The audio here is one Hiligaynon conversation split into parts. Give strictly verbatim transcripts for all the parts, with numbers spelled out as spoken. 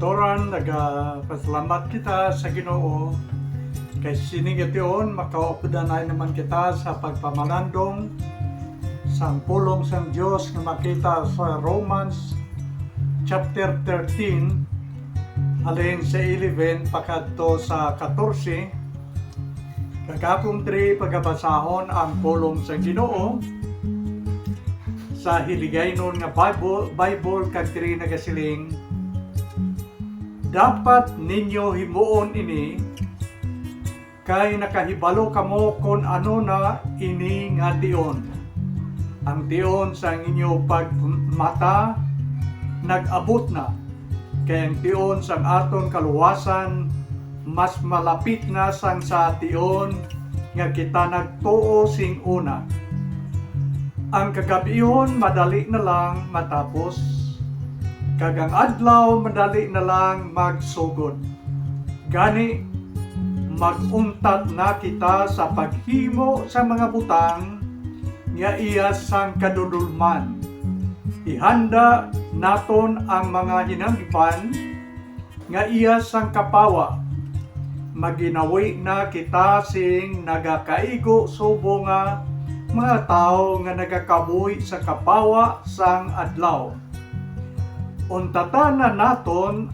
Toran, nagapasalamat kita sa Ginoo kay sini nga tion makaupdanay naman kita sa pagpamalandong sang pulong sang Dios nga makita sa Romans chapter thirteen, halin sa eleven pakadto sa katorse. Kag akong diri pagabasahon ang pulong sang Ginoo sa Hiligaynon nga Bible, Bible kag diri nagasiling, "Dapat ninyo himuon ini, kay nakahibalo kamo kon ano na ini nga tion. Ang tion sang inyo pagmata nag-abot na, kay ang tion sang aton kaluwasan mas malapit na sang sa tion nga kita nagtuo sing una. Ang kagabihon madali na lang matapos, kag ang adlaw madali na lang magsugod. Gani, mag-untat na kita sa paghimo sa mga butang nga iya sang kadudolman. Ihanda naton ang mga hinanggipan nga iya sang kapawa. Maginawi na kita sing nagakaigo subong nga mga tawo nga nagakabuhi sa kapawa sang adlaw. Untatan na naton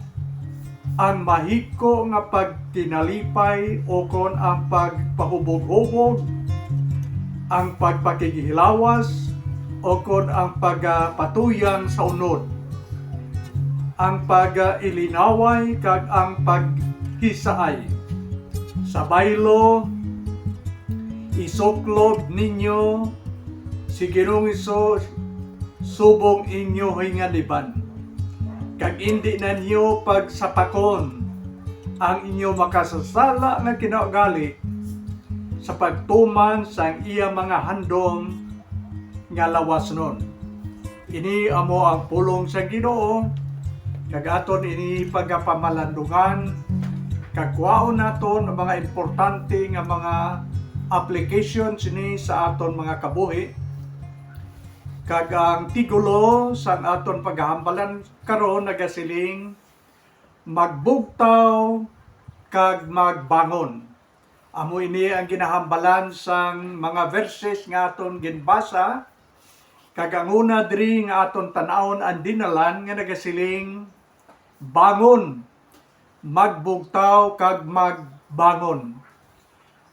ang mahigko nga pagkinalipay ukon ang pagpahubog-hubog, ang pagpakighilawas ukon ang pagpatuyang sa unod, ang pag-ilinaway kag ang paghisaay. Sa baylo, isuklob ninyo si Ginoong Hesus subong inyo hinganiban, kag indi na niyo pagsapakon ang inyo makasasala nga kinaugali sa pagtuman sang iya mga handom nga lawasnon. Ini amo ang pulong sa Ginoo, kag aton ini pagapamalandungan, kag kuhaon naton ang mga importante nga mga application sini sa aton mga kabuhi. Kag ang titulo sang aton paghambalan karon nagasiling, "Magbugtaw kag magbangon." Amo ini ang ginahambalan sang mga verses nga aton ginbasa, kag ang una diri nga aton tan-awon ang dinalan nga nagasiling, "Bangon, magbugtaw kag magbangon."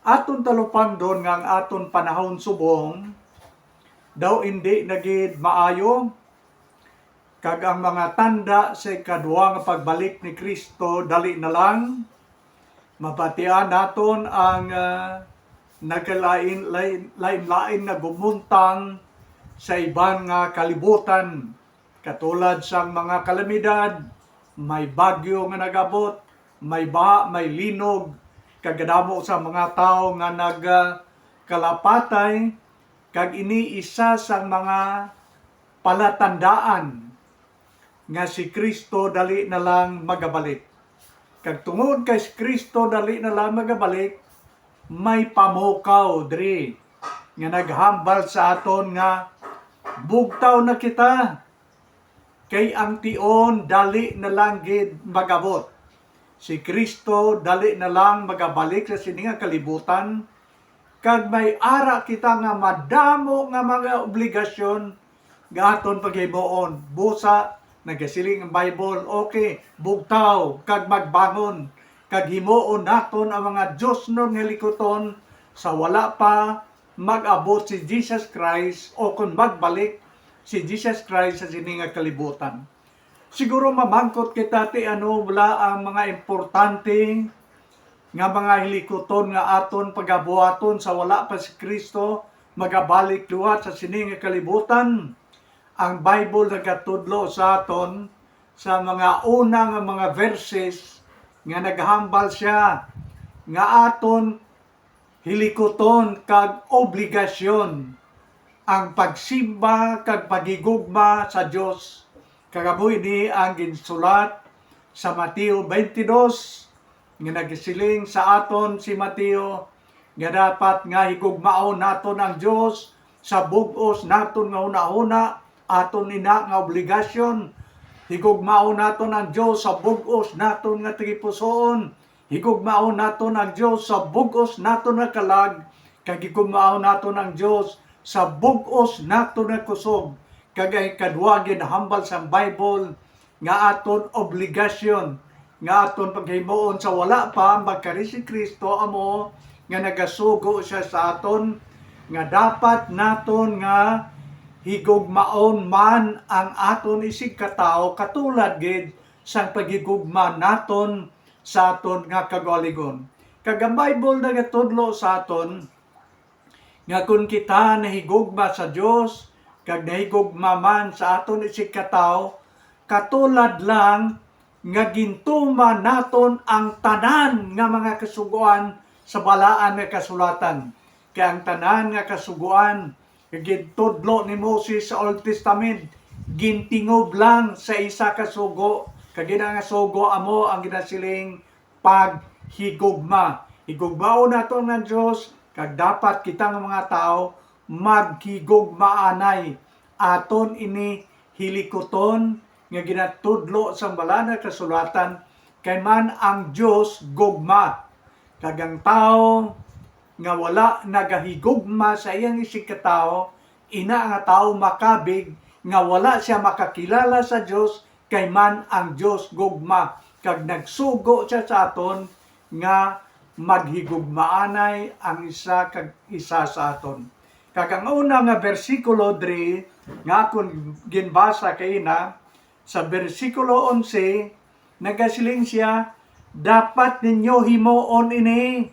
Aton talupangdon nga ang aton panahon subong daw indi na gid maayo, kag ang mga tanda sa ikaduha nga pagbalik ni Cristo dali na lang. Mabatian naton ang, ah, nagkalain-, lain-, lain-lain nga gumuntang sa iban nga kalibutan, katulad sang mga kalamidad, may bagyo nga nag-abot, may baha, may linog, kag kadamo sa mga tawo nga nag, ah, kalapatay, kag ini isa sang mga palatandaan nga si Cristo dali na lang magabalik. Kag tungod kay si Cristo dali na lang magabalik, may pamukaw diri nga naghambal sa aton nga bugtaw na kita, kay ang tion dali na lang gid mag-abot. Si Cristo dali na lang magabalik sa sini nga kalibutan, kag may ara kita nga madamo nga mga obligasyon nga aton paghimuon. Busa, nagasiling ang Bible, okay, bugtaw kag magbangon, kag himuon naton ang mga diosnon nga likuton sa wala pa mag-abot si Jesus Christ o kon magbalik si Jesus Christ sa sini nga kalibutan. Siguro mamangkot kita, ti ano bala ang mga importante nga mga hilikuton nga aton pagabuhaton sa wala pa si Cristo magabalik liwat sa sini nga kalibutan? Ang Bible nagatudlo sa aton sa mga una nga mga verses nga naghambal sia nga aton hilikuton kag obligasyon ang pagsimba kag paghigugma sa Dios. Kag amo ini ang ginsulat sa Mateo twenty-two, nga nagsiling sa aton si Mateo nga dapat nga higugmaon naton ang Dios sa bug-os naton nga hunahuna, aton ina nga obligasyon. Higugmaon naton ang Dios sa bug-os naton nga tagipusoon. Higugmaon naton ang Dios sa bug-os naton nga kalag, kag higugmaon naton ang Dios sa bug-os naton nga kusog. Kag ang ikadua ginhambal sang Bible nga aton obligasyon nga aton paghimuon sa wala pa magkari si Cristo amo nga nagasugo siya sa aton, nga dapat naton nga higugmaon man ang aton isigkatawo katulad gid sang paghigugma naton sa aton nga kagwaligon. Kag ang Bible nagatudlo sa aton nga kon kita nahigugma sa Dios kag nahigugma man sa aton isigkatawo, katulad lang nga gintuman naton ang tanan nga mga kasugoan sa Balaan nga Kasulatan. Kay ang tanan nga kasugoan nga gintudlo ni Moses sa Old Testament gintingob lang sa isa ka sugo, kag ina nga sugo amo ang ginasiling paghigugma. Higugmaon nato ang Dios, kag dapat kita nga mga tawo maghigugmaanay. Aton ini hilikuton nga ginatudlo sang Balaan nga Kasulatan, kay man ang Dios gugma, kag ang tawo nga wala nagahigugma sa iyang isigkatawo, ina nga tawo makabig nga wala sia makakilala sa Dios, kay man ang Dios gugma, kag nagsugo sia sa aton nga maghigugmaanay ang isa kag isa sa aton. Kag ang una nga bersikulo diri nga akon ginbasa kaina, sa bersikulo onse, nagasiling sia, "Dapat ninyo himuon ini."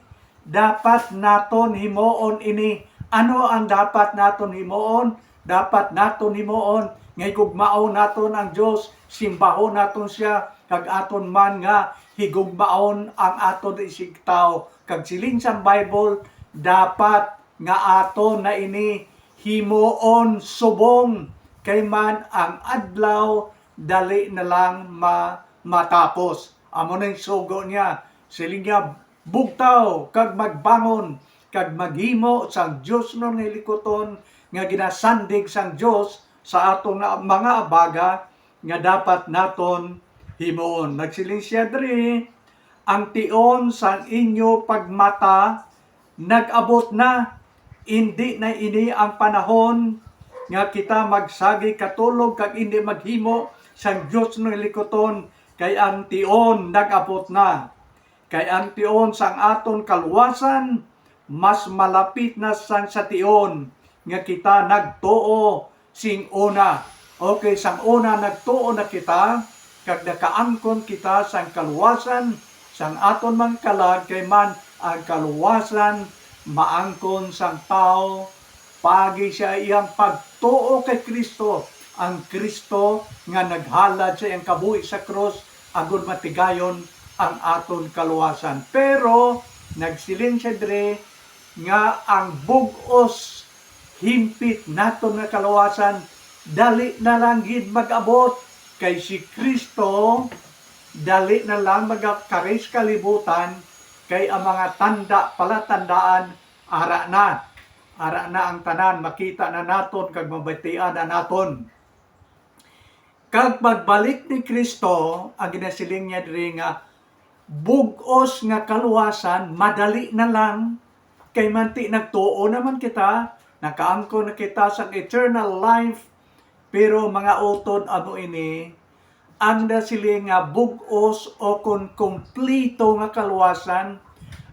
Dapat naton himuon ini. Ano ang dapat naton himuon? Dapat naton himuon nga higugmaon naton ang Dios, simbahon naton sia, kag aton man nga higugmaon ang aton isigkatawo. Kag siling sang Bible, dapat nga aton na ini himuon subong, kay man ang adlaw dali na lang ma-, matapos. Amo na yung sugo niya. Siling niya, "Bugtaw kag magbangon, kag maghimo sang diosnon nga hilikuton nga ginasandig sang Dios sa aton nga mga abaga, nga dapat naton himuon." Nagsiling siya diri, "Ang tion sang inyo pagmata nag-abot na. Indi na ini ang panahon nga kita magsagi katulog kag indi maghimo sang diosnon nga hilikuton, kay ang tion nag-abot na. Kay ang tion sang aton kaluwasan mas malapit na sang sa tion nga kita nagtuo sing una." Okay, sang una nagtuo na kita, kag nakaangkon kita sang kaluwasan sang aton mga kalag, kay man ang kaluwasan maangkon sang tawo paagi sa iyang pagtuo kay Cristo, ang Cristo nga naghalad sa iyang kabuhi sa krus agod matigayon ang aton kaluwasan. Pero nagsiling siya diri nga ang bug-os himpit naton nga kaluwasan dali na lang gid mag-abot, kay si Cristo dali na lang magakari sa kalibutan, kay ang mga tanda palatandaan ara na. Ara na ang tanan, makita na naton kag mabatian na naton. Kag pagbalik ni Cristo, ang ginasiling niya diri nga bug-os nga kaluwasan, madali na lang, kay manti nagtuo naman kita, nakaangkon na kita sa eternal life, pero mga utod amo ini, ang nasiling nga bug-os o kon kumplito nga kaluwasan,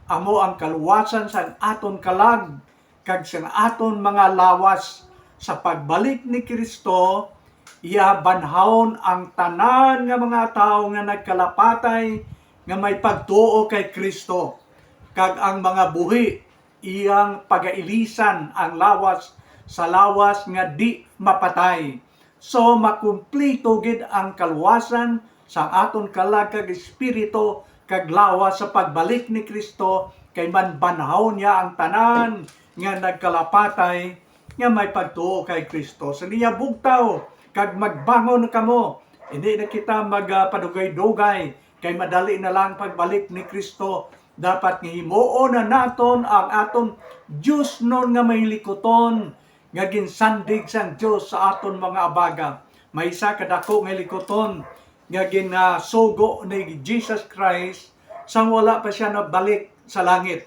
amo ang kaluwasan sang aton kalag, kag sang aton mga lawas. Sa pagbalik ni Cristo, iya banhawon ang tanan nga mga tawo nga nagkalapatay nga may pagtuo kay Cristo, kag ang mga buhi iyang pagailisan ang lawas sa lawas nga di mapatay. So, makumplito gid ang kaluwasan sang aton kalag kag espiritu kag lawas sa pagbalik ni Cristo, kay manbanhaw niya ang tanan nga nagkalapatay nga may pagtuo kay Cristo. Sa niya, "Bugtaw kag magbangon kamo." Hindi na kita magpadugay-dugay, kay madali na lang pagbalik ni Cristo. Dapat nga himuon na naton ang aton diosnon nga mahinlikuton nga ginsandig sang Dios sa aton mga abaga. May isa ka dako nga likuton nga ginasugo ni Jesus Christ sang wala pa sia nabalik sa langit.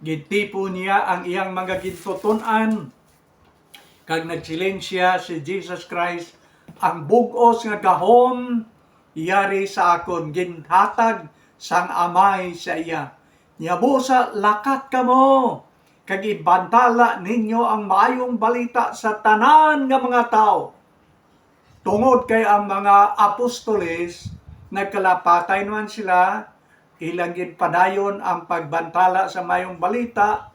Gintipon niya ang iyang mga gintuton-an, kag nagsiling sia, si Jesus Christ, "Ang bug-os nga gahom yari sa akon, ginhatag sang Amay sa iya. Nya busa, lakat kamo, kag ibantala ninyo ang maayong balita sa tanan nga mga tawo." Tungod kay ang mga apostoles nagkalapatay naman sila, ilang ginpadayon ang pagbantala sa mayong balita.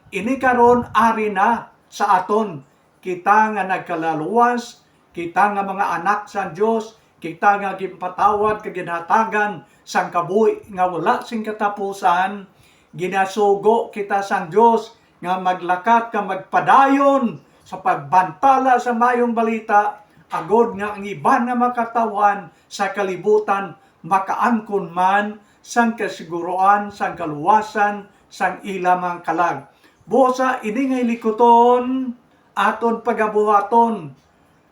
Ini karon ari na sa aton, kita nga nagkalaluwas, kita nga mga anak sang Dios, kita nga ginpatawad kag ginhatagan sang kabuhi nga wala sing katapusan, ginasugo kita sang Dios nga maglakat ka magpadayon sa pagbantala sa mayong balita, agod nga ang iban nga makatawhan sa kalibutan makaangkon man sang kasiguruan sang kaluwasan sang ila mga kalag. Busa ini nga hilikuton aton pagabuhaton.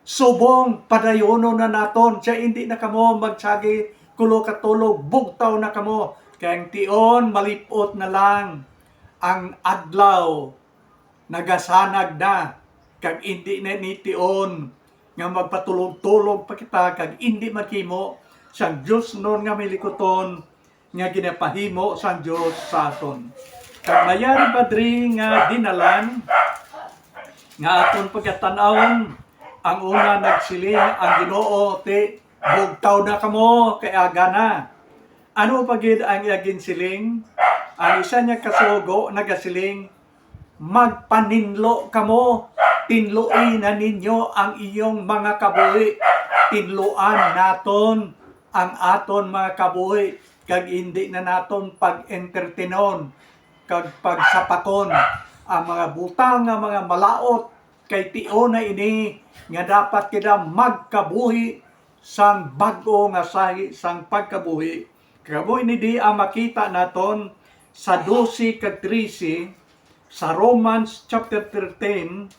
Subong padayonon na naton siya, indi na kamo magsagi kulo ka tulog, bugtaw na kamo, kay ang tion malip-ot na lang. Ang adlaw nagasanag na, kag indi na ni tion nga magpatulog-tulog pa kita, kag indi maghimo sang diosnon nga may likuton nga ginapahimo sang Dios sa aton. Kag mayari pa diri nga dinalan nga aton pagkatan-awon. Ang una nagsiling ang Ginoo, ti, "Bugtaw na kamo, kay aga na." Ano pa gid ang iya ginsiling? Ang isa niya kasugo nagasiling, "Magpaninlo kamo, tinloi na ninyo ang inyong mga kabuhi." Tinluan naton ang aton mga kabuhi, kag hindi na naton pag-entertainon kag pagsapaton ang mga butang nga mga malaut, kay tion na ini nga dapat kita magkabuhi sang bag-o nga sahi sang pagkabuhi. Kag amo ini di ang makita naton sa dose kag trese sa Romans chapter thirteen.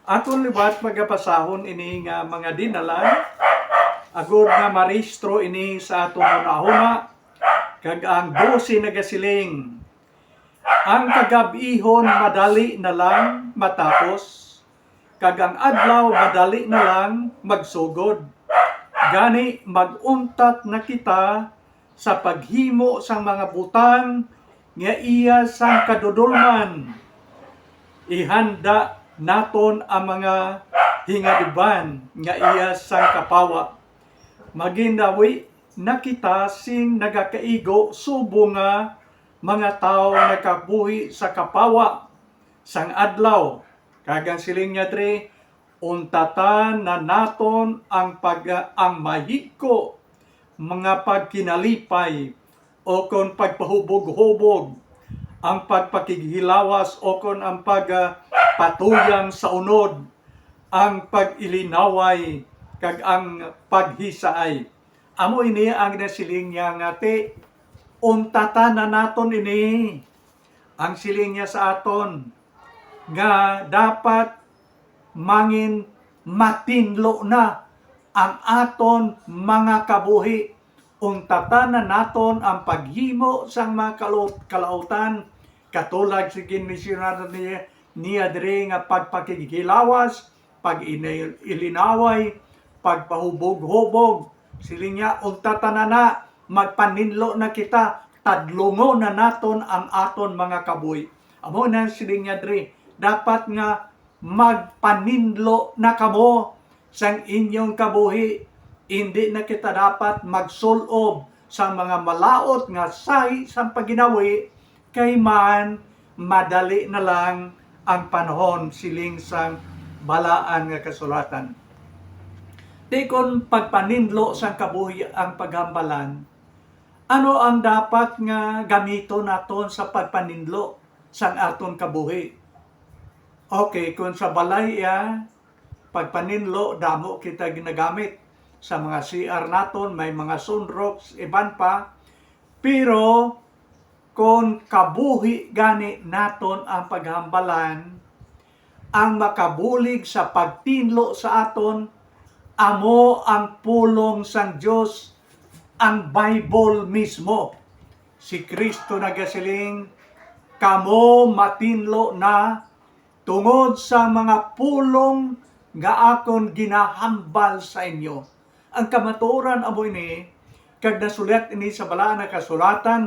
Aton liwat pagabasahon ini nga mga dinalan, agod nga marehistro ini sa aton hunahuna. Kag ang dose nagasiling, "Ang kagab-ihon madali na lang matapos, kag ang adlaw madali na lang magsugod. Gani, mag-untat na kita sa paghimo sang mga butang nga iya sang kadudolman. Ihanda naton ang mga hingadiban nga iya sang kapawa. Maginawi na kita sing nagakaigo subong nga mga tawo nagkabuhi sa kapawa sang adlaw." Kag ang siling niya diri, "Untatan na naton ang pag-, ang mahigko, mga pagkinalipay, o kon pagpahubog-hubog, ang pagpakighilawas, o kon ang pag, ah, patuyang sa unod, ang pag-ilinaway, kag ang paghisaay." Amo ini ang nasiling niya nga, ti, untatan na naton ini. Ang siling niya sa aton nga dapat mangin matinlo na ang aton mga kabuhi. Untatan na naton ang paghimo sang mga kalot-, kalautan, katulad sa ginmensyonado niya, niya diri nga pagpakighilawas, pag-inil-, ilinaway, pagpahubog-hubog. Siling niya, "Untatan na, magpaninlo na kita, tadlungon na naton ang aton mga kabuhi." Amo na ang siling niya diri, dapat nga magpaninlo na kamo sang inyong kabuhi. Indi na kita dapat magsul-ob sa mga malaut nga sahi sang pagginawi, kay man madali na lang ang panahon, siling sang Balaan nga Kasulatan. Ti kon pagpaninlo sang kabuhi ang paghambalan, ano ang dapat nga gamiton naton sa pagpaninlo sang aton kabuhi? Okay, kung sa balay iya, pagpaninlo, damo kita ginagamit. Sa mga C R naton, may mga sunroks, iban pa. Pero kung kabuhi gani naton ang paghambalan, ang makabulig sa pagtinlo sa aton, Amo ang pulong sang Dios, ang Bible mismo. Si Cristo nagasiling, "Kamo matinlo na tungod sa mga pulong nga akon ginahambal sa inyo." Ang kamatuoran amo ini, kag nasulat ini sa Balaan nga Kasulatan,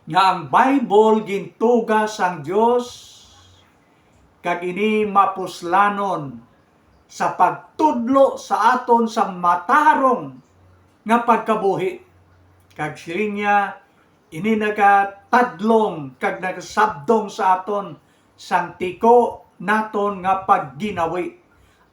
nga ang Bible gintuga sang Dios, kag ini mapuslanon sa pagtudlo sa aton sang matarong nga pagkabuhi. Kag siling niya, ini nagatadlong kag nagasabdong sa aton sang tiko naton nga pagginawi.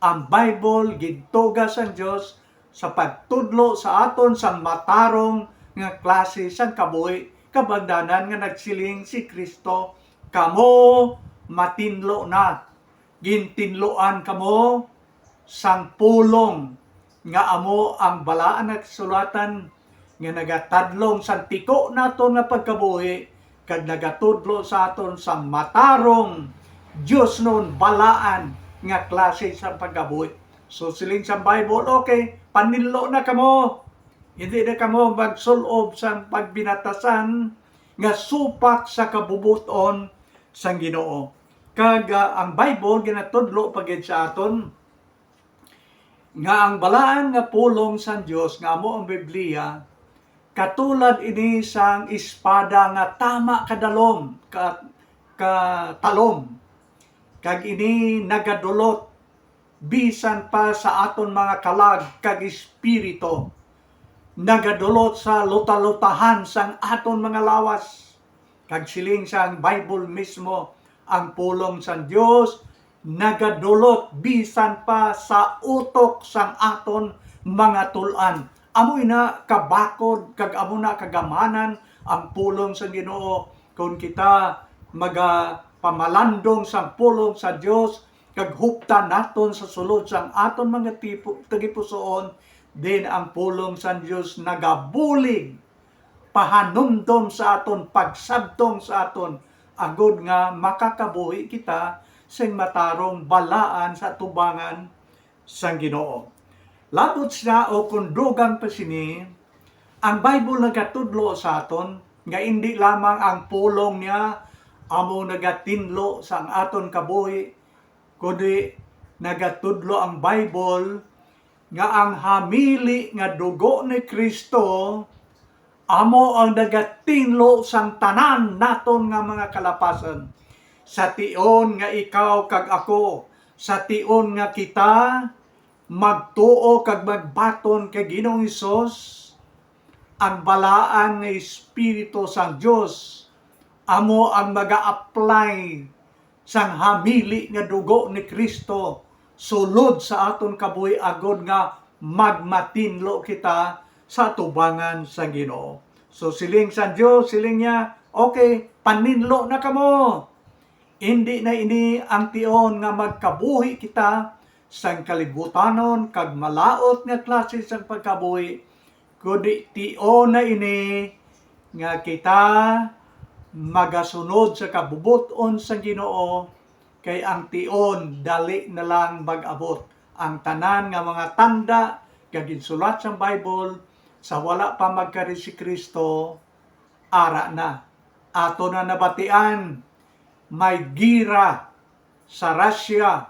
Ang Bible gintuga sang Dios sa pagtudlo sa aton sang matarong nga klase sang kabuhi, kabangdanan nga nagsiling si Cristo, "Kamo matinlo na." Gintinluan kamo sang pulong nga amo ang Balaan nga Kasulatan nga nagatadlong sang tiko naton nga pagkabuhi kag nagatudlo sa aton sang matarong, diosnon, balaan nga klase sang pagkabuhi. So, siling sang Bible, "Okay, paninlo na kamo. Hindi na kamo magsul-ob sang pagbinatasan nga supak sa kabubot-on sang Ginoo." Kag, ah, ang Bible ginatudlo pa gid sa aton nga ang balaan nga pulong sang Dios, nga amo ang Biblia, katulad ini sang espada nga tama kadalom, ka, katalom, kag ini nagadulot bisan pa sa aton mga kalag kag espiritu, nagadulot sa lutalutahan sang aton mga lawas. Kag siling sang Bible mismo, ang pulong sang Dios nagadulot bisan pa sa utok sang aton mga tul-an. Amo ina kabakod kag amo na kagamanan ang pulong sang Ginoo kon kita magapamalandong sang pulong sa Dios kag huptan naton sa sulod sang aton mga tipo, tagipusoon, din ang pulong sang Dios nagabulig, pahanumdom sa aton, pagsabtong sa aton, agod nga makakabuhi kita sing matarong balaan sa atubangan sang Ginoo. Labot sina o kon dugang pa sini, ang Bible nagatudlo sa aton nga indi lamang ang pulong niya amo nagatinlo sang aton kabuhi, kundi nagatudlo ang Bible nga ang hamili nga dugo ni Cristo amo ang nagatinlo sang tanan naton nga mga kalapasan. Sa tion nga ikaw kag ako, sa tion nga kita magtuo kag magbaton kay Ginoong Hesus, ang balaan nga Espiritu sang Dios amo ang maga-apply sang hamili nga dugo ni Cristo sulod sa aton kabuhi, agod nga magmatinlo kita sa atubangan sang Ginoo. So, siling sang Dios, siling niya, "Okay, paninlo na kamo." Indi na ini ang tion nga magkabuhi kita sang kalibutanon kag malaut nga klase sang pagkabuhi, kundi tion na ini nga kita magasunod sa kabubot-on sang Ginoo, kay ang tion dali na lang mag-abot. Ang tanan nga mga tanda nga ginsulat sang Bible, sa wala pa magkari si Cristo, ara na. Ato na nabatian, may gira sa Russia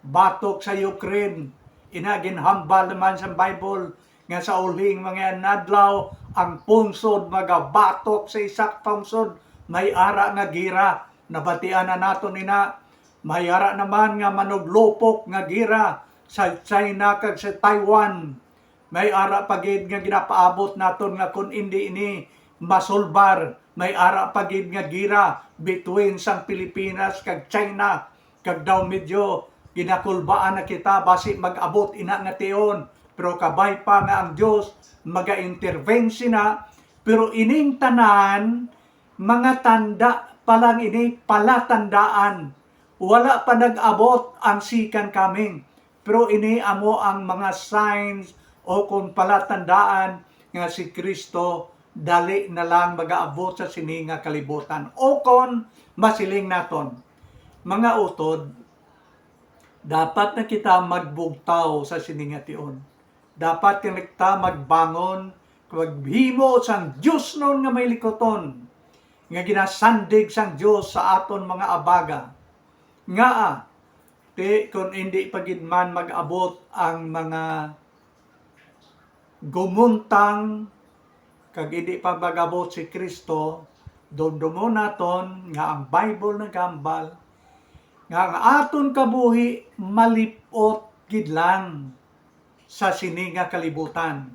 batok sa Ukraine. Ina, ginhambal naman sa Bible nga sa ulhing mga adlaw ang pungsod magabatok sa isa ka pungsod. May ara nga gira. Nabatian na naton ina. May ara naman nga manuglupok nga gira sa China kag sa Taiwan. May ara pa gid nga ginapaabot naton nga kon indi ini masulbar, may ara pa gid nga gira between sang Pilipinas kag China, kag daw medyo ginakulbaan na kita basi mag-abot ina nga tion. Pero kabay pa nga ang Dios maga-intervene sina, pero ining tanan mga tanda pa lang ini, palatandaan. Wala pa nag-abot ang second coming. Pero ini amo ang mga signs o kon palatandaan nga si Cristo dali na lang magaabot sa sini nga kalibutan. O kon masiling naton, mga utod, Dapat na kita magbugtaw sa sini nga tion. Dapat na kita magbangon, maghimo sang diosnon nga may likuton, nga ginasandig sang Dios sa aton mga abaga. Ngaa, ti, kon indi pa gid man mag-abot ang mga gumuntang kag indi pa mag-abot si Cristo, dumdumon naton nga ang Bible nagambal nga ang aton kabuhi malip-ot gid lang sa sini nga kalibutan.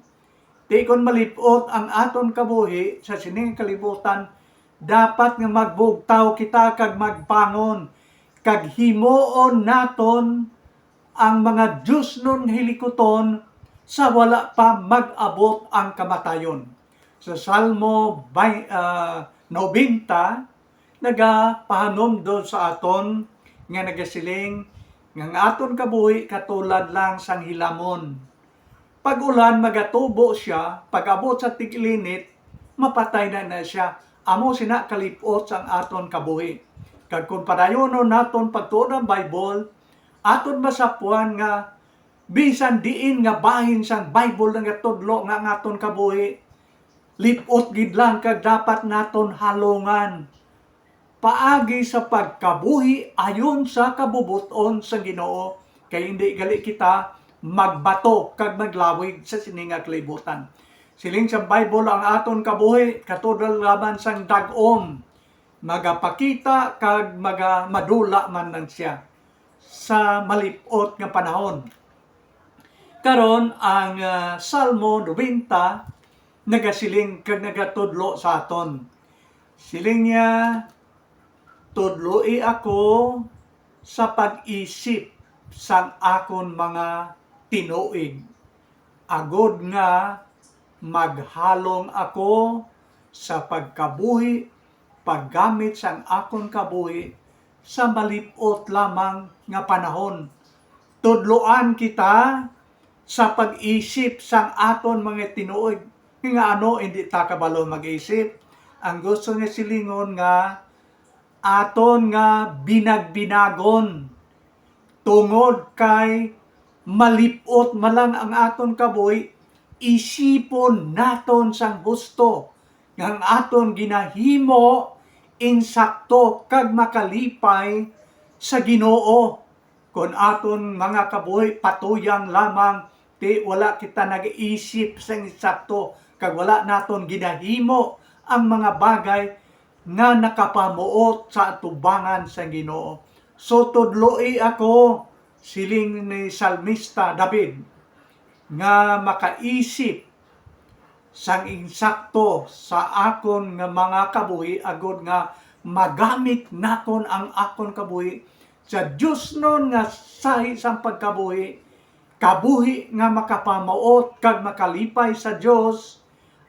Ti kon malip-ot ang aton kabuhi sa sini nga kalibutan, dapat nga magbugtaw kita kag magbangon, kag himuon naton ang mga diosnon nga hilikuton sa wala pa mag-abot ang kamatayon. Sa Salmo bay-, ah, nobenta, nagapahanumdom sa aton nga nagasiling nga ang aton kabuhi katulad lang sang hilamon. Pag ulan, magatubo sia, pag-abot sa tig-ilinit, mapatay na na sia. Amo sina kalip-ot sang aton kabuhi. Kag kon padayonon naton pagtuon ang Bible, aton masapuan nga bisan diin nga bahin sang Bible nagatudlo nga ang aton kabuhi lip-ot gid lang kag dapat naton halungan paagi sa pagkabuhi ayon sa kabubot-on sang Ginoo, kay indi gali kita magbato kag maglawig sa sini nga kalibutan. Siling sang Bible, ang aton kabuhi katulad lamang sang dag-om, magapakita kag maga-, madula man lang sia sa malip-ot nga panahon. Karon, ang, ah, Salmo nobenta nagasiling kag nagatudlo sa aton. Siling niya, "Tudloi ako sa pag-isip sang akon mga tinuig, agod nga maghalong ako sa pagkabuhi paggamit sang akon kabuhi sa malip-ot lamang nga panahon." Tudloan kita sa pag-isip sang aton mga tinuig. Nga ano, hindi ta kabalo mag-isip? Ang gusto niya silingon nga aton nga binagbinagon, tungod kay malip-ot man lang ang aton kabuhi, isipon naton sang husto nga ang aton ginahimo insakto kag makalipay sa Ginoo. Kon aton mga kabuhi patuyang lamang, ti wala kita nag-isip sang insakto, kag wala naton ginahimo ang mga bagay nga nakapamuot sa atubangan sang Ginoo. So, tudloi ako, siling ni Salmista David, nga makaisip sang insakto sa akon nga mga kabuhi, agod nga magamit nakon ang akon kabuhi sa diosnon nga sahi sang pagkabuhi, kabuhi nga makapamuot kag makalipay sa Dios,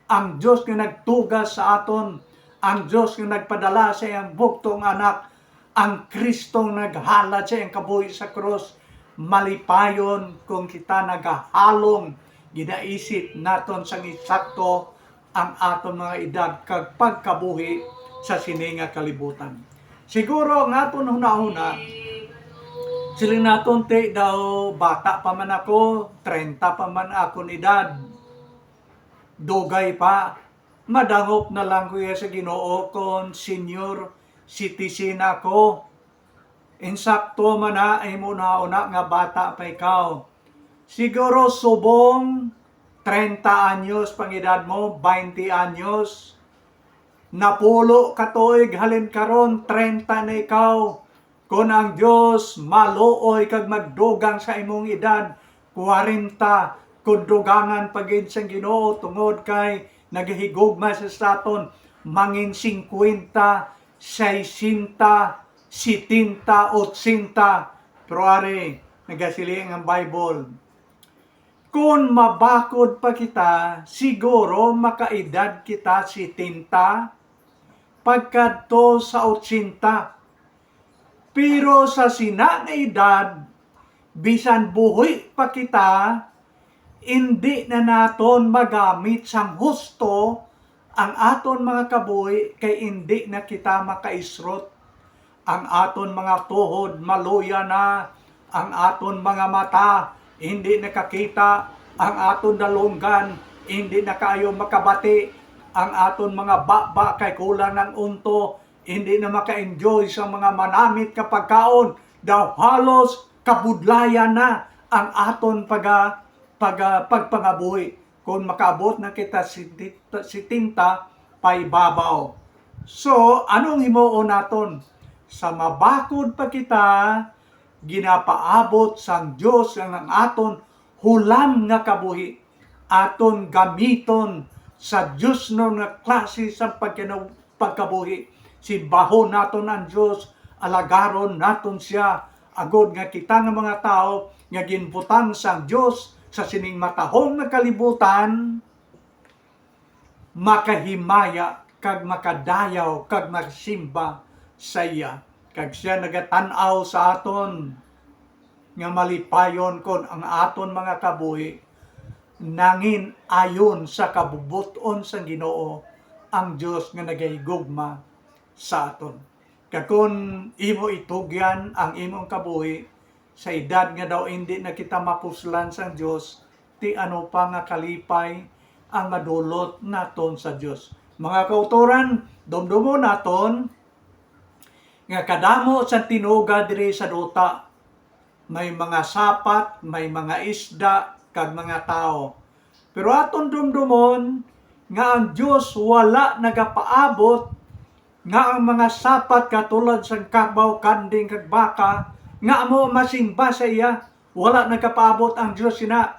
ang Dios nga nagtuga sa aton, ang Dios nga nagpadala sa iyang bugtong Anak, ang Kristong naghalad sa iyang kabuhi sa krus. Malipayon kung kita nagahalong ginaisip naton sang insakto ang aton mga edad kag pagkabuhi sa sini nga kalibutan. Siguro ang aton hunahuna, siling naton, "Ti daw bata pa man ako, treinta pa man akon edad." Dugay pa, madangop na lang ko iya sa Ginoo kon senior citizen ako. Insakto man na imo na una nga bata pa ikaw. Siguro subong treinta anyos pang edad mo, baynte anyos. Napulo ka tuig halin karon, treinta na ikaw. Kon ang Dios maluoy kag magdugang sa imong edad, kwarenta, kon dugangan pa gid sang Ginoo, tungod kay nagahigugma sa saton, mangin singkwenta, sesenta, setenta, otsenta. Pero ari, nagasiling ang Bible, kon mabakod pa kita, siguro makaedad kita setenta, pagkadto sa otsenta. Pero sa sina nga edad, bisan buhi pa kita, indi na naton magamit sang husto ang aton mga kabuhi, kay indi na kita makaisrot. Ang aton mga tuhod maluya na, Ang aton mga mata hindi nakakita, ang aton dalunggan hindi na kaayo makabati, ang aton mga baba kay kulang ang unto, hindi na maka-enjoy sa mga manamit nga pagkaon. Daw halos kabudlayan na ang aton paga-, paga-, pagpangabuhi kon makaabot na kita siti-, setenta paibabaw. So, anong himuon naton? Sa mabakod pa kita, ginapaabot sang Dios ang, ang aton hulam nga kabuhi, aton gamiton sa diosnon nga klase sang pagkinaw-, pagkabuhi. Simbahon naton ang Dios, alagaron naton sia, agod nga kita nga mga tawo nga ginbutang sang Dios sa sining matahom nga kalibutan, makahimaya kag makadayaw kag makasimba sa iya. Kag sia nagatan-aw sa aton nga malipayon kon ang aton mga kabuhi nangin-ayon sa kabubot-on sang Ginoo, ang Dios nga nagahigugma sa aton. Kag kon imo itugyan ang imong kabuhi sa edad nga daw indi na kita mapuslan sang Dios, ti ano pa nga kalipay ang madulot naton sa Dios. Mga kautoran, dumdumon naton nga kadamo sa tinuga diri sa duta, may mga sapat, may mga isda, kag mga tawo. Pero aton dumdumon nga ang Dios wala nagapaabot nga ang mga sapat katulad sang kabaw, kanding, kag baka nga amo masimba sa iya. Wala nagapaabot ang Dios sina.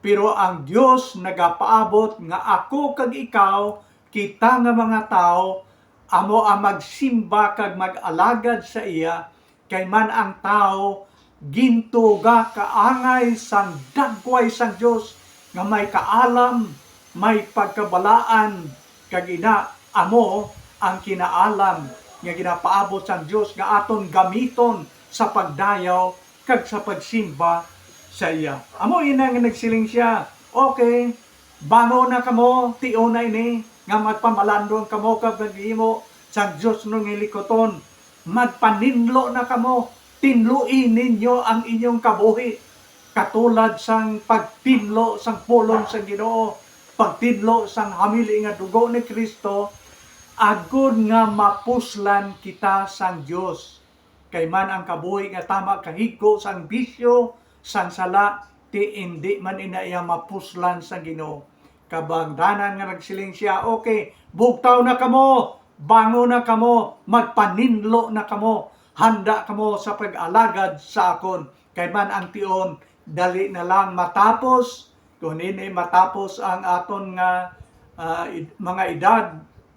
Pero ang Dios nagapaabot nga ako kag ikaw, kita nga mga tawo, amo ang magsimba kag mag-alagad sa iya, kay man ang tawo gintuga kaangay sang dagway sang Dios nga may kaalam, may pagkabalaan, kag ina amo ang kinaalam nga ginapaabot sang Dios nga aton gamiton sa pagdayaw kag sa pagsimba sa iya. Amo ina nga nagsiling sia, "Okay, bangon na kamo, tion na ini nga magpamalandong kamo kag maghimo sang diosnon nga hilikuton. Magpaninlo na kamo, tinloi ninyo ang inyong kabuhi, katulad sang pagtinlo sang pulong sang Ginoo, pagtinlo sang hamili nga dugo ni Cristo, agod nga mapuslan kita sang Dios." Kay man ang kabuhi nga tama kahigko sang bisyo, sang sala, ti indi man ina iya mapuslan sang Ginoo. Kabangdanan nga nagsiling sia, "Okay, bugtaw na kamo, bangon na kamo, magpaninlo na kamo, handa kamo sa pag-alagad sa akon." Kay man ang tion, dali na lang matapos. Kon ini matapos ang aton nga, ah, ed-, mga edad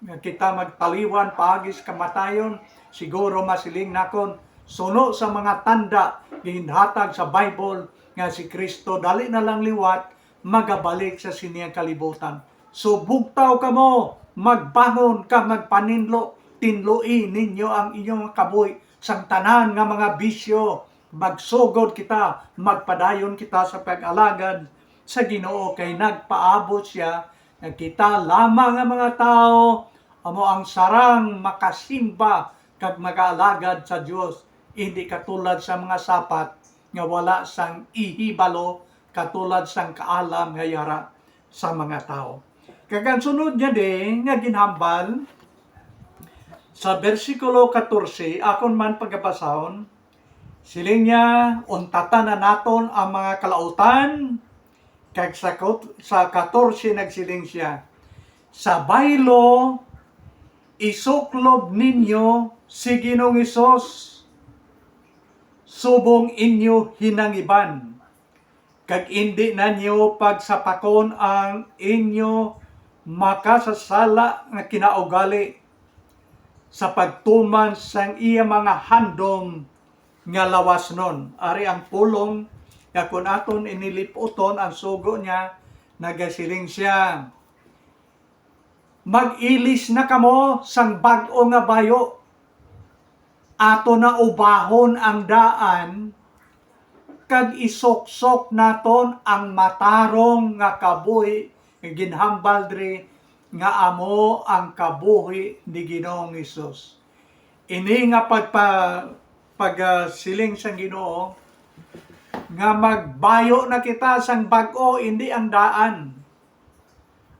nga kita magtaliwan paagi sa kamatayon, siguro masiling nakon, suno sa mga tanda ginhatag sa Bible nga si Cristo dali na lang liwat magabalik sa sini nga kalibutan. So, bugtaw kamo, magbangon kag magpaninlo, tinloi ninyo ang inyong kabuhi sang tanan nga mga bisyo, magsugod kita, magpadayon kita sa pag-alagad sa Ginoo, kay nagpaabot sia nga kita lamang nga mga tawo amo ang sarang makasimba kag magaalagad sa Dios, indi katulad sa mga sapat nga wala sang ihibalo, katulad sang kaalam nga yara sa mga tawo. Kag ang sunod niya di nga ginhambal sa bersikulo katorse, akon man pagabasahon, siling niya, "Untatan na naton ang mga kalautan." Kag sa kot-, sa katorse nagsiling sia, "Sa baylo, isuklob ninyo si Ginoong Hesus subong inyo hinangiban, kag indi na niyo pagsapakon ang inyo makasasala nga kinaugali sa pagtuman sang iya mga handom nga lawasnon." Ari ang pulong nga kon aton iniliputon ang sugo niya, nagasiling sia, "Mag-ilis na kamo sang bag-o nga bayo. Aton na ubahon ang daan, kag isuksok naton ang matarong nga kabuhi nga ginhambal diri, nga amo ang kabuhi ni Ginoong Hesus." Ini nga pagpa-, pagasiling sang Ginoo, nga magbayo na kita sang bag-o, indi ang daan.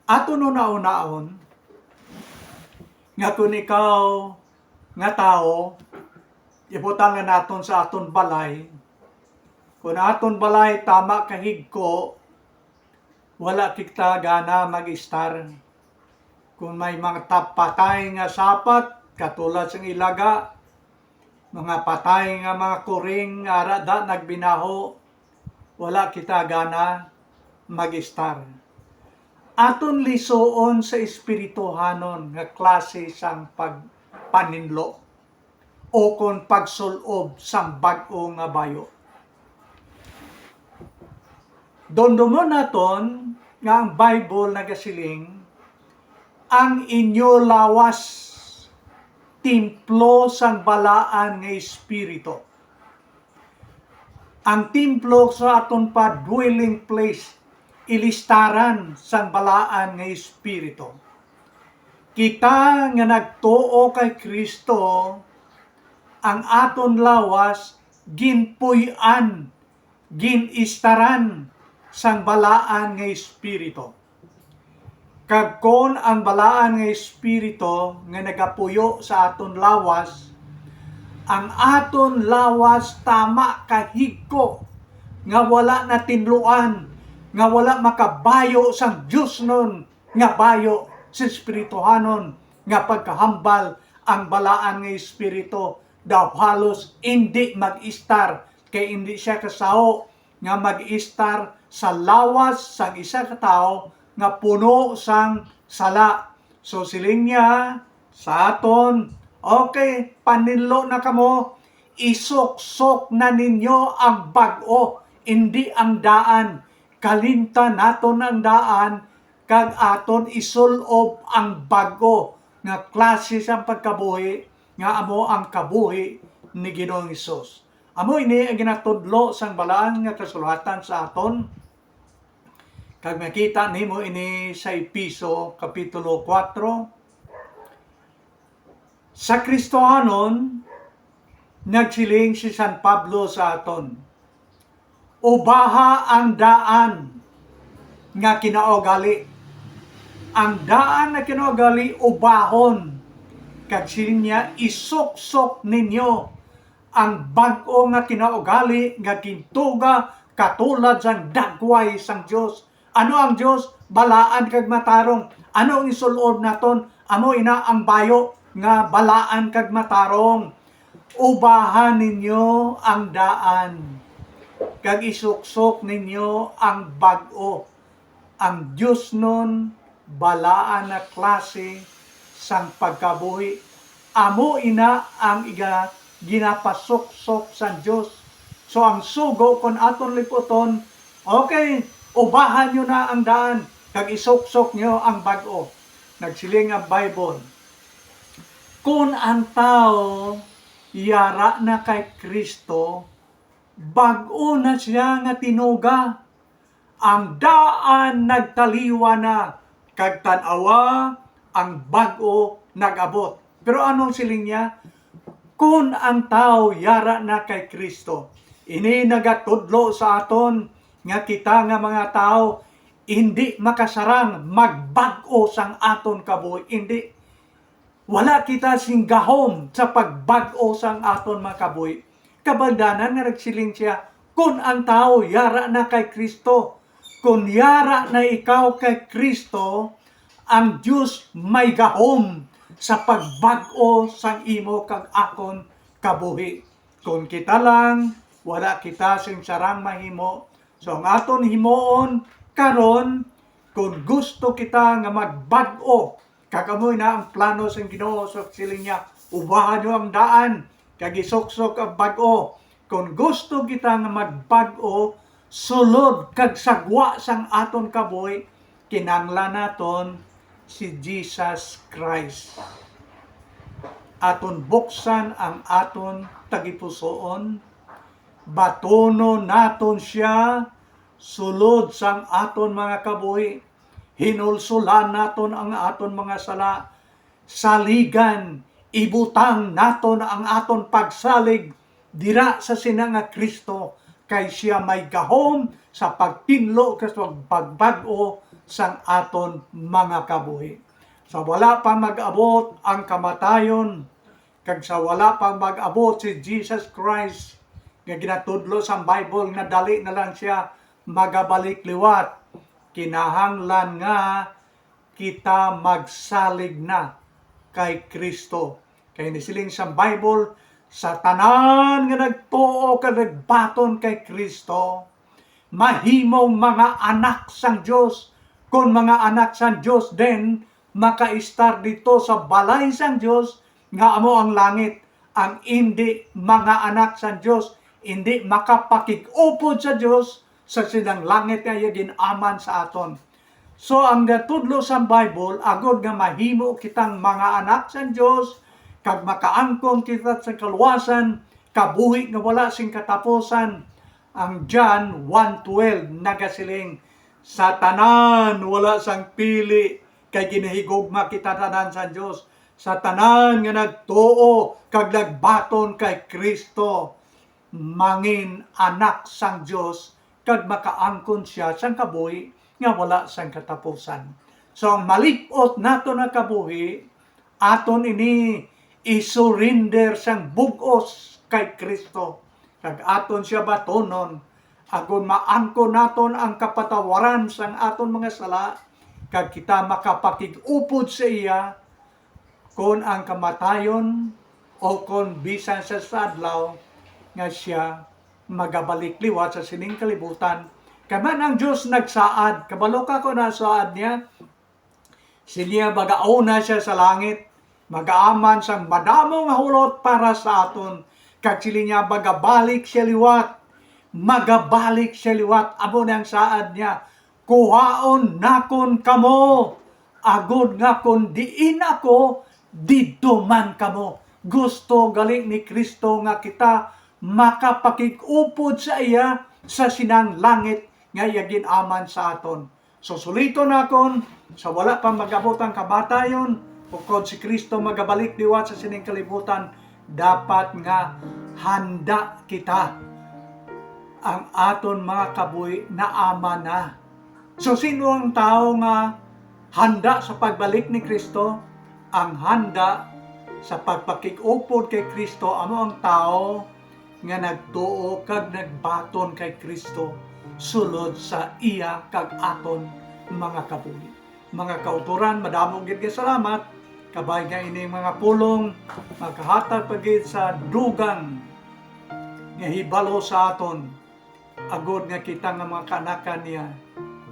Aton hunahunaon nga kon ikaw nga tawo, ibutang na naton sa aton balay, kon aton balay tama kahigko, wala kita gana mag-istar. Kung may mga tap-, patay nga sapat, katulad sang ilaga, mga patay nga mga kuring nga ara da nagbinaho, wala kita gana mag-istar. Aton lisuon sa espirituhanon nga klase sang pagpaninlo o kon pagsul-ob sang bag-o nga bayo. Dumdumon naton nga ang Bible nagasiling, "Ang inyo lawas, templo sang Balaan nga Espiritu." Ang templo sa aton pa dwelling place, ilistaran sang Balaan nga Espiritu. Kita nga nagtuo kay Cristo, ang aton lawas ginpuy-an, gin-istaran sang Balaan nga Espiritu. Kag kon ang Balaan nga Espiritu nga nagapuyo sa aton lawas, ang aton lawas tama kahigko nga wala natinluan, nga wala makabayo sang diosnon nga bayo, sa espirituhanon nga pagkahambal, ang Balaan nga Espiritu daw halos indi mag-istar, kay indi sia kasaho nga mag-istar sa lawas sang isa ka tawo nga puno sang sala. So, siling niya sa aton, "Okay, paninlo na kamo, isuksok na ninyo ang bag-o, indi ang daan. Kalimtan naton ang daan, kag aton isul-ob ang bag-o nga klase sang pagkabuhi nga amo ang kabuhi ni Ginoong Hesus." Amo ini ang ginatudlo sang Balaan nga Kasulatan sa aton, kag makita nimo ini sa Efeso Kapitulo kuwatro. Sa Kristohanon, nagsiling si San Pablo sa aton, "Ubaha ang daan nga kinaugali." Ang daan nga kinaugali, ubahon. Kag siling niya, "Isuksok ninyo ang bag-o nga kinaugali nga gintuga katulad sang dagway sang Dios." Ano ang Dios? Balaan kag matarong. Ano ang isul-ob naton? Amo ina ang bayo nga balaan kag matarong. "Ubahan ninyo ang daan, kag isuksok ninyo ang bag-o, ang diosnon balaan nga klase sang pagkabuhi." Amo ina ang iga-, ginapasuksok sang Dios. So, ang sugo kon aton liputon, "Okay, ubahan nyo na ang daan, kag isuksok nyo ang bag-o." Nagsiling ang Bible, "Kon ang tawo yara na kay Cristo, bag-o na sia nga tinuga. Ang daan nagtaliwan na, kag tan-awa, ang bag-o nag-abot." Pero anong siling niya? "Kon ang tawo yara na kay Cristo." Ini nagatudlo sa aton nga kita nga mga tawo indi makasarang magbag-o sang aton kabuhi. Indi. Wala kita sing gahom sa pagbag-o sang aton mga kabuhi. Kabangdanan nga nagsiling sia, "Kon ang tawo yara na kay Cristo." Kon yara na ikaw kay Cristo, ang Dios may gahom sa pagbag-o sang imo kag akon kabuhi. Kon kita lang, wala kita sing sarang mahimo. So, ang aton himuon karon, kon gusto kita nga magbag-o, kag amo na ang plano sang Ginoo, so siling niya, "Ubahan nyo ang daan, kag isuksok ang bag-o." Kon gusto kita nga magbag-o, sulod kag sagwa sang aton kabuhi, kinahanglan naton si Jesus Christ. Aton buksan ang aton tagipusoon, batunon naton sia sulod sang aton mga kabuhi, hinulsolan naton ang aton mga sala, saligan, ibutang naton ang aton pagsalig dira sa sina nga Cristo, kay sia may gahom sa pagtinlo kag sa pagbag-o sang aton mga kabuhi. Sa wala pa mag-abot ang kamatayon, kag sa wala pa mag-abot si Jesus Christ, nga ginatudlo sang Bible nga dali na lang sia magabalik liwat, kinahanglan nga kita magsalig na kay Kristo. Kay nisiling sang Bible, sa tanan nga nagtuo kag nagbaton kay Kristo, mahimong mga anak sang Dios. Kon mga anak sang Dios, then makaistar dito sa balay sang Dios, nga amo ang langit. Ang indi mga anak sang Dios, indi makapakig-upod sa Dios sa silang langit nga iya gin-aman sa aton. So, ang gatudlo sang Bible, agod nga mahimo kitang mga anak sang Dios, kag makaangkon kita sa kaluwasan, kabuhi nga wala sing katapusan, ang John one twelve nagasiling, "Sa tanan wala sang pili, kay ginahigugma kita tanan sang Dios. Sa tanan nga nagtuo kag nagbaton kay Kristo, mangin anak sang Dios, kag makaangkon sia sang kabuhi nga wala sang katapusan." So, ang malip-ot nato nga kabuhi, aton ini i-surrender sang bug-os kay Kristo, kag aton sia batonon, agod maangkon naton ang kapatawaran sang aton mga sala, kag kita makapakig-upod sa iya kon ang kamatayon o kon bisan sa, sa adlaw nga sia magabalik liwat sa sining kalibutan. Kay man ang Dios nagsaad, kabalo ka kon ano saad niya? Siling niya, magauna sia sa langit, magaaman sang madamo nga hulot para sa aton. Kag siling niya, magabalik sia liwat, magabalik sia liwat. Amo na ang saad niya, "Kuhaon nakon kamo, agod nga kon diin ako, didto man kamo." Gusto gali ni Kristo nga kita makapakig-upod sa iya sa sinang langit nga iya gin-aman sa aton. So, suliton nakon, sa wala pa mag-abot ang kamatayon, ukon si Kristo magabalik liwat sa sining kalibutan, dapat nga handa kita. Ang aton mga kabuhi naaman na. So, sino ang tawo nga handa sa pagbalik ni Kristo? Ang handa sa pagpakig-upod kay Kristo amo ang tawo nga nagtuo kag nagbaton kay Kristo sulod sa iya kag aton mga kabuhi. Mga kautoran, madamo gid nga salamat. Kabay nga ining mga pulong makahatag pa gid sa dugang nga hibalo sa aton, agod nga kita nga mga kaanakan niya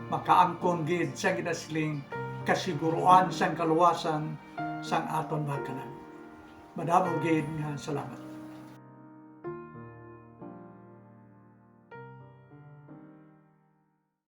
makaangkon gid sang ginasiling kasiguruan sang kaluwasan sang aton mga kalag. Madamo gid nga salamat.